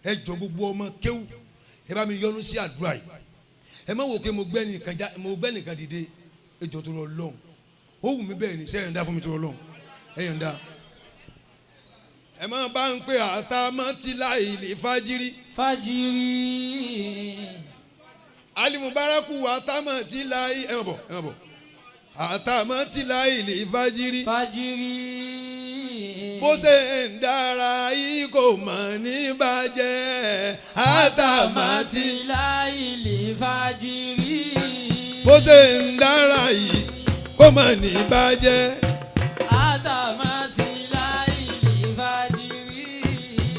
Ẹ jọ, gbogbo ọmọ kéwù, ẹ bá mi yọ́nú sí àdúrà yìí. Ẹ má wò pé mo gbẹ́ nìkan já, mo gbẹ́ nìkan dìde. Ẹ jọ, tó lọ lọ́hùn, ó wù mí bẹ́ẹ̀ ni. Sẹ́yìn dá fún mi tó lọ lọ́hùn? Ẹ yọ̀ǹda, ẹ má bá ń pè àtàmọ́tìlá ìlè fájírí. Fajiri. Alimubaraku àtàmọ́tìlá, ẹ má bọ̀, ẹ má bọ̀, àtàmọ́tìlá ìlè fájírí. Fajiri. Bó ṣe ń dára yìí kò mọ̀ ní bàjẹ́, àtàmọ́tì. Láìlè fajiri. Bó ṣe ń dára yìí kò mọ̀ ní bàjẹ́. Àtàmátì láìlè fajiri.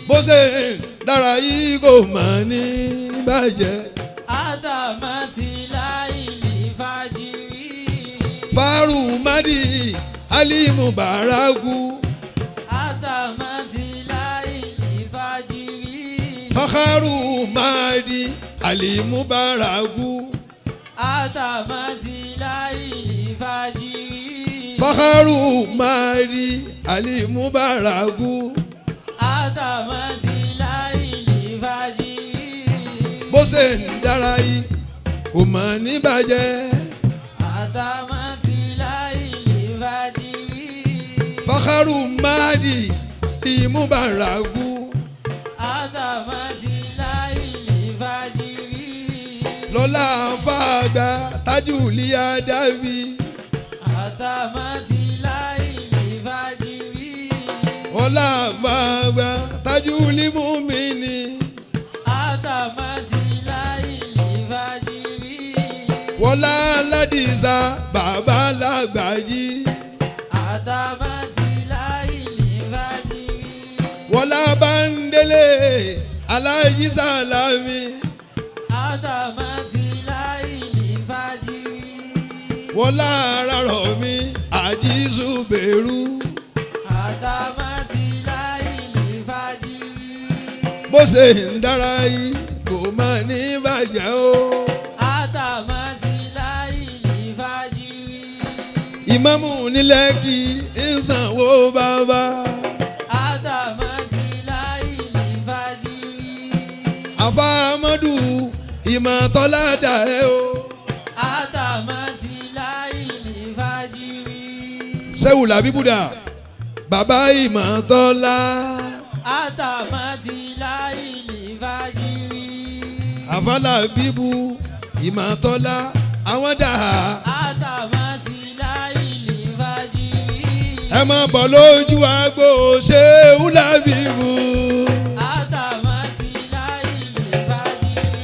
Bó ṣe ń dára yìí kò mọ̀ ní bàjẹ́. Àtàmátì láìlè fajiri. Faru madi alimubaraku. Àtàmátì láìlè fajiri. Fakaru madi alimubaraku. Àtàmátì láìlè fajiri. Fakaru madi alimubaraku. Àtàmátì láìlè fajiri. Bó ṣe ń dára yìí kò mọ̀ ní bàjẹ́. Àtàmátì láìlè fajiri. Fakaru madi alimubaraku. Àtàmátì láìlè fajiri. Lọ́la fàgbà tájúlíà dábì. Àtàmátì láìlè fajiri. Ọlá fàgbà tájúlí múmini. Àtàmátì láìlè fajiri. Wọlá ládìsá bàbá làgbàjì. Àtàmátì láìlè fajiri. Wọlá bándélé alájí sàlámì. Àtàmátì láìlè fajiri. Wọlá rárọ̀ mi àjíṣù bẹ̀rù. Àtàmátì láìlè fajiri. Bó ṣe ń dára yìí kò má ní bàjẹ́ o. Àtàmátì láìlè fajiri. Ìmáàmù nílẹ̀ kí ń sanwó bàbá. Àtàmátì láìlè fajiri. Àfàmọ́dù ìmọ̀tọ́lá dà ẹ́ o. Àtàmátì láìlè fajiri. Sẹ́wù làbíbùdà bàbá ìmọ̀tọ́lá. Àtàmátì láìlè fajiri. Àfàlà bíbu ìmọ̀tọ́lá àwọn dà. Àtàmátì láìlè fajiri. Ẹ máa bọ̀ lójú agbo ṣéwù làbíbù. Àtàmátì láìlè fajiri.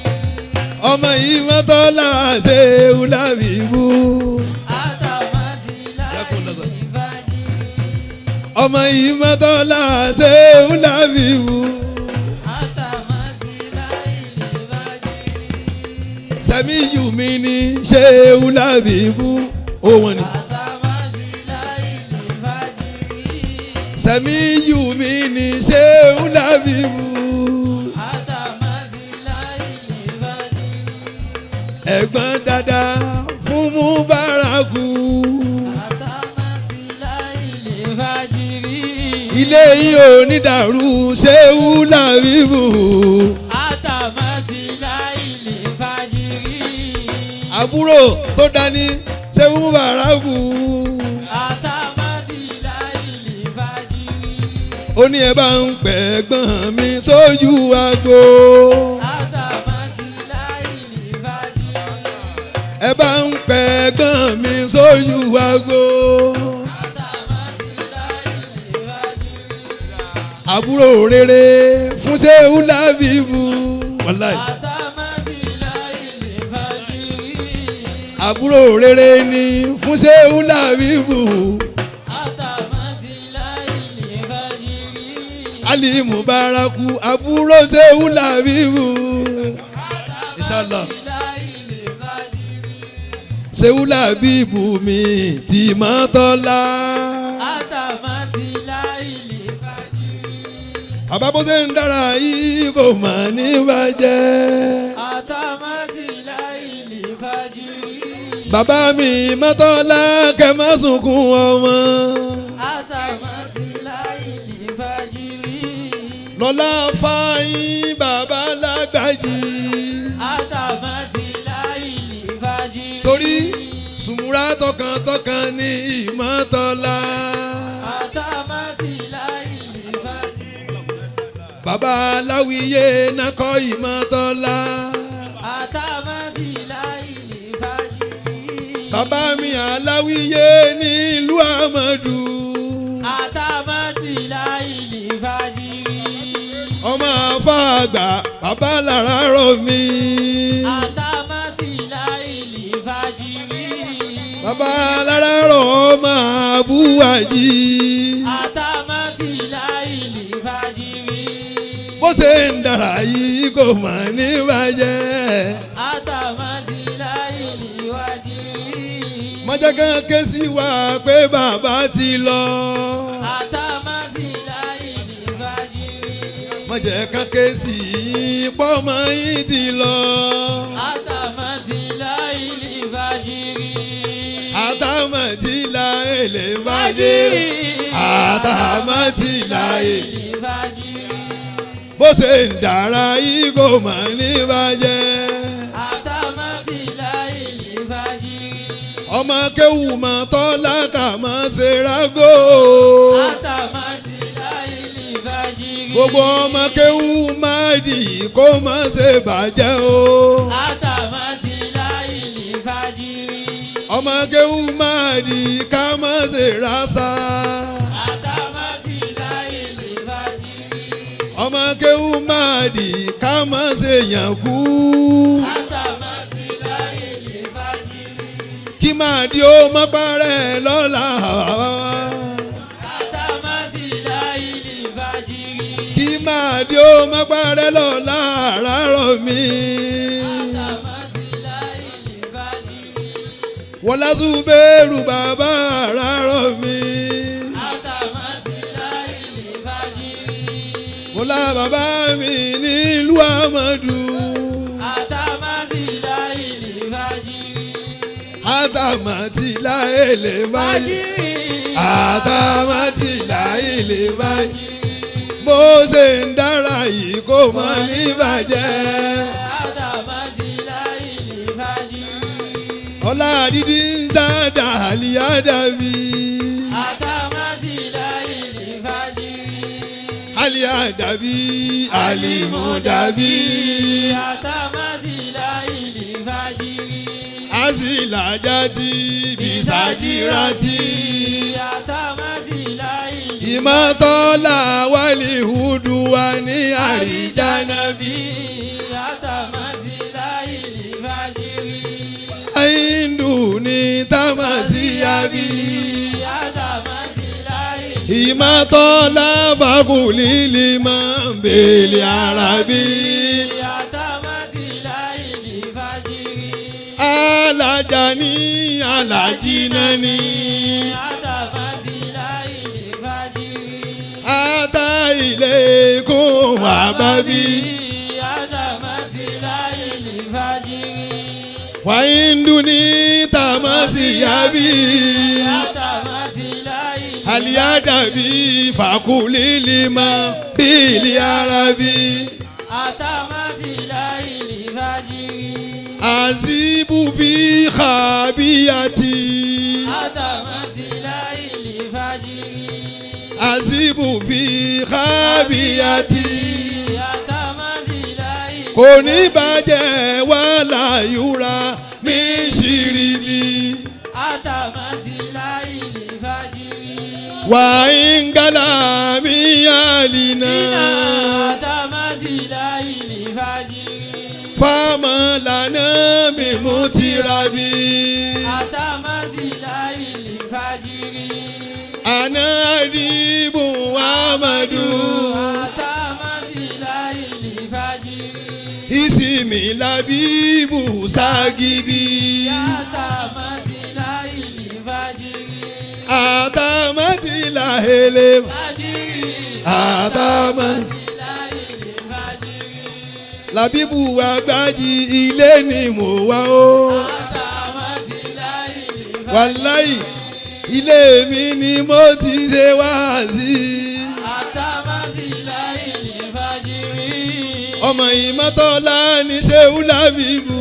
Ọmọ ìmọ̀tọ́lá ṣéwù làbíbù. Àtàmátì láìlè fajiri. Ọmọ ìmọ̀tọ́lá ṣéwù làbíbù. Àtàmátì láìlè fajiri. Sẹ́mi yù mí ní ṣéwù làbíbù. Ó wọn ni. Àtàmátì láìlè fajiri. Sẹ́mi yù mí ní ṣéwù làbíbù. Àtàmátì láìlè fajiri. Ẹ̀gbọ́n dada fún Mubaraku. Àtàmátì láìlè fajiri. Ilé yìí ò ní dàrú, ṣéwù làbíbù. Àtàmátì láìlè fajiri. Àbúrò tó dání ṣéwù Mubaraku. Àtàmátì láìlè fajiri. Ó ní ẹ bá ń pẹ̀gbọ́n mi sójú agbo. Àtàmátì láìlè fajiri. Ẹ bá ń pẹ̀gbọ́n mi sójú agbo. Àtàmátì láìlè fajiri. Àbúrò rere fún ṣéwù làbíbù. Wàláì. Àtàmátì láìlè fajiri. Àbúrò rere ni fún ṣéwù làbíbù. Àtàmátì láìlè fajiri. Ali Mubaraku àbúrò ṣéwù làbíbù. Inshallah. Àtàmátì láìlè fajiri. Ṣéwù làbíbù mi tì mọ́ tọ́lá. Àtàmátì láìlè fajiri. Bàbá, bó ṣe ń dára yìí kò mà ní bàjẹ́. Àtàmátì láìlè fajiri. Bàbá mi mọ́tọ́lá, kẹ́ má sunkún ọmọ. Àtàmátì láìlè fajiri. Wọlá fáyín bàbá lágbàjì. Àtàmátì láìlì fàjìrì. Torí sùmúrà tọkàntọkàn ní ìmọ̀tọ́lá. Àtàmátì láìlì fàjìrì. Bàbá aláwìyé nakọ ìmọ̀tọ́lá. Àtàmátì láìlì fàjìrì. Bàbá mi aláwìyé nílùú Àmọ̀dù. Àtàmátì láìlì fàjìrì. Ọmọ àfàgbà bàbá lára rọ̀ mí. Àtàmátì láìlì fàjìrì. Bàbá lára rọ̀ ọmọ àbúwájì. Àtàmátì láìlì fàjìrì. Bó ṣe ń dára yìí kò mà ní bàjẹ́. Àtàmátì láìlì fàjìrì. Mọ̀jẹ̀kẹ́ ké sí wa pé bàbá ti lọ. Àtàmátì láìlì fàjìrì. Mọ̀jẹ̀kẹ́ ké sí pọ́mọ yín ti lọ. Àtàmátì láìlì fàjìrì. Àtàmọ̀tì la èlé bàjẹ́. Àtàmọ̀tì la èlé. Fàjìrì. Bó ṣe ń dára yìí kò mà ní bàjẹ́. Àtàmátì láìlì fàjìrì. Ọmọ kéwù mọ̀ tọ́lá kà mọ̀ ṣe rágó. Àtàmátì láìlì fàjìrì. Gbogbo ọmọ kéwù má dì kó má ṣe bàjẹ́ o. Àtàmátì láìlì fàjìrì. Ọmọ kéwù má dì ká má ṣe rásá. Àtàmátì láìlì fàjìrì. Ọmọ kéwù má dì ká má ṣe yàn kú. Àtàmátì láìlì fàjìrì. Kí má di ó má parẹ́ lọ́la. Àtàmátì láìlì fàjìrì. Kí má di ó má parẹ́ lọ́la àràárọ̀ mi. Àtàmátì láìlì fàjìrì. Wọlá Zubairu bàbá àràárọ̀ mi. Àtàmátì láìlì fàjìrì. Wọlá bàbá mi nílùú Àmọ̀dù. Àtàmátì láìlì fàjìrì. Àtàmọ̀tì láìlè báyìí. Fàjìrì. Àtàmọ̀tì láìlè báyìí. Bó ṣe ń dára yìí kò mọ ní bàjẹ́. Àtàmátì láìlì fàjìrì. Ọlá dídí ń sáàdà àlìyádàbí. Àtàmátì láìlì fàjìrì. Àlìyádàbí àlìmúdàbí. Àtàmátì láìlì fàjìrì. Àsìlàjáti bìsàjìrántì. Àtàmátì láìlì Ìmọ̀tọ́lá wàlíì húdù wa ní àríjánábí. Àtàmátì láìlì fàjìrì. Àìndù ní Tamasiyabi. Àtàmátì láìlì Ìmọ̀tọ́lá fàkùlì máa ń bèlè àràbí. Àtàmátì láìlì fàjìrì. Alájà ní alájínà ní. Àtàmátì láìlì fàjìrì. Ata ilé kún àbábí. Àtàmátì láìlì fàjìrì. Wàyíndù ní Tamasiyabi. Àtàmátì láìlì Àlìyádàbí fàkùlì máa ń bèlè àràbí. Àtàmátì láìlì fàjìrì. Azibu fi khabiyati. Àtàmátì láìlì fàjìrì. Azibu fi khabiyati. Àtàmátì láìlì Kò ní bàjẹ́ wàhálà yúra mi ṣìrì bí. Àtàmátì láìlì fàjìrì. Wà ń gàlà mí àlìna. Àtàmátì láìlì fàjìrì. Fáàmà lànà mi mú tira bí. Àtàmátì láìlì fàjìrì. Àná àdìbò Amadu. Àtàmátì láìlì fàjìrì. Ìsinmi làbíbù ságibí. Àtàmátì láìlì fàjìrì. Àtàmátìlà hele. Fàjìrì. Àtàmátìlà. Láìlì fàjìrì. Làbíbù àgbájì ilé ni mò wá o. Àtàmátì láìlì fàjìrì. Wàláì ilé mi ni mo ti ṣe wá sí. Àtàmátì láìlì fàjìrì. fajiri. Ọmọ Ìmọ́tọ́lá ní Ṣéhù Lábíbù.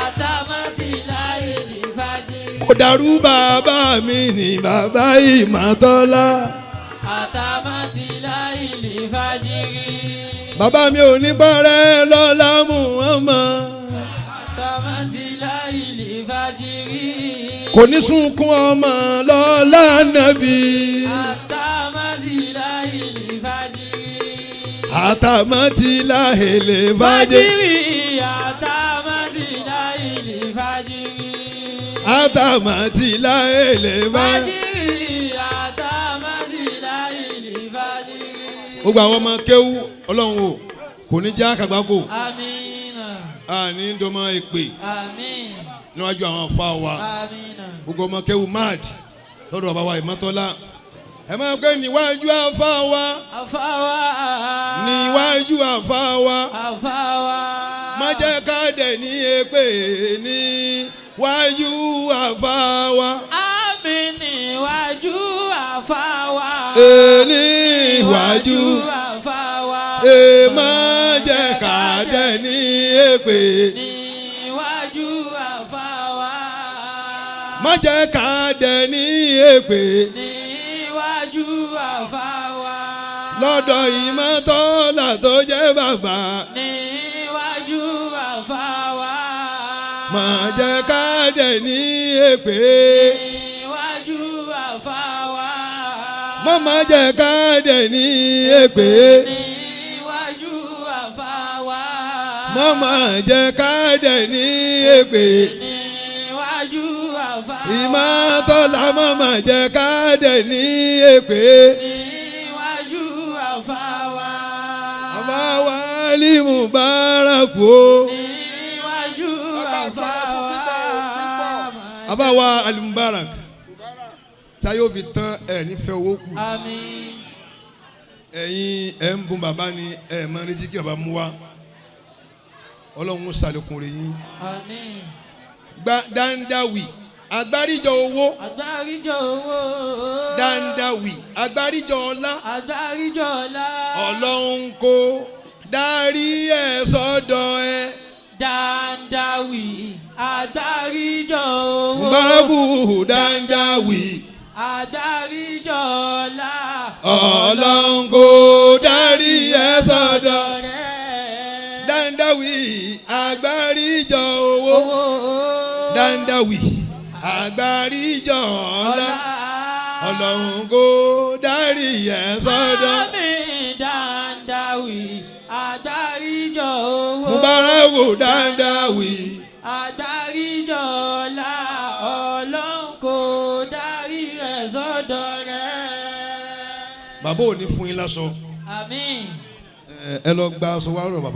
Àtàmátìlá ìlì fajiri. Kò dàrú, bàbá mi ní bàbá Ìmọ́tọ́lá. Àtàmátìlá ìlì fajiri. Bàbá mi ò ní parẹ́ lọ́lá Muhammad. Àtàmátìlá ìlì fajiri. Kò ní sunkún ọmọ lọ́lá nàbí. Àtàmátìlá ìlì fajiri. Àtàmọ́tìlá èlé bàjẹ́. Fajiri. Àtàmátìlá ìlì fajiri. Àtàmọ́tìlá èlé bàjẹ́. Fajiri. Àtàmátìlá ìlì fajiri. Gbogbo àwọn ọmọ kéwú, ọlọ́run o kò ní já kàgbákò. Amina. Àní dọ́mọ èpè Amin. níwájú àwọn afá wa. Amina. Gbogbo ọmọ kéwú mad lọ́dọ̀ bàbá wa Ìmọ́tọ́lá, ẹ máa pé níwájú afá wa. Àfáwà. Níwájú afá wa. Àfáwà. Má jẹ́ ká dẹ̀ ní èpè níwájú afá wa. Àmín níwájú àfáwà. Níwájú àfáwà. Ẹ má jẹ́ ká dẹ̀ ní èpè. Níwájú àfáwà. Má jẹ́ ká dẹ̀ ní èpè. Níwájú àfáwà. Lọ́dọ̀ Ìmọ́tọ́lá tó jẹ́ bàbá. Níwájú àfáwà. Má jẹ́ ká dẹ̀ ní èpè. Níwájú àfáwà. Má má jẹ́ ká dẹ̀ ní èpè. Níwájú àfáwà. Má má jẹ́ ká dẹ̀ ní èpè. Níwájú àfáwà. Ìmọ́tọ́lá, má má jẹ́ ká dẹ̀ ní èpè. Níwájú àfáwà. Àbá wa límù bárakú o. Níwájú Ọba tọrọ fún pípọ̀ o, pípọ̀. àfáwà. Àbá wa alimubarak táyọ̀ fi tán ẹ̀ nífẹ̀ẹ́ owó kù. Àmín. Ẹ̀yin ẹ̀ ń bùn bàbá ni ẹ̀ máa retí kí bàbá mú wa, ọlọ́run ṣàlékún rẹ̀ yín. Àmín. Gba dandawi, agbáríjọ owó. Àgbáríjọ owó. Dandawi, agbáríjọ ọlá. Àgbáríjọ ọlá. Ọlọ́run kò darí ẹ̀ sọ́dọ̀ ẹ. Dandawi. Àgbáríjọ owó. Báàbù dandawi. Àgbáríjọ ọlá. Ọlọ́run kò darí ẹ̀ sọ́dọ̀. Rẹ̀. Dandawi, agbáríjọ owó. Owó. Dandawi, agbáríjọ ọlá, ọlọ́run kò darí ẹ̀ sọ́dọ̀. Àmín dandawi. Àgbáríjọ owó. Mubaraku dandawi. Àgbáríjọ ọlá, ọlọ́run kò darí rẹ̀ sọ́dọ̀ rẹ̀. Bàbá ò ní fún yín láṣọ. Àmín. Ẹ lọ gba aṣọ wa rọ bàbá.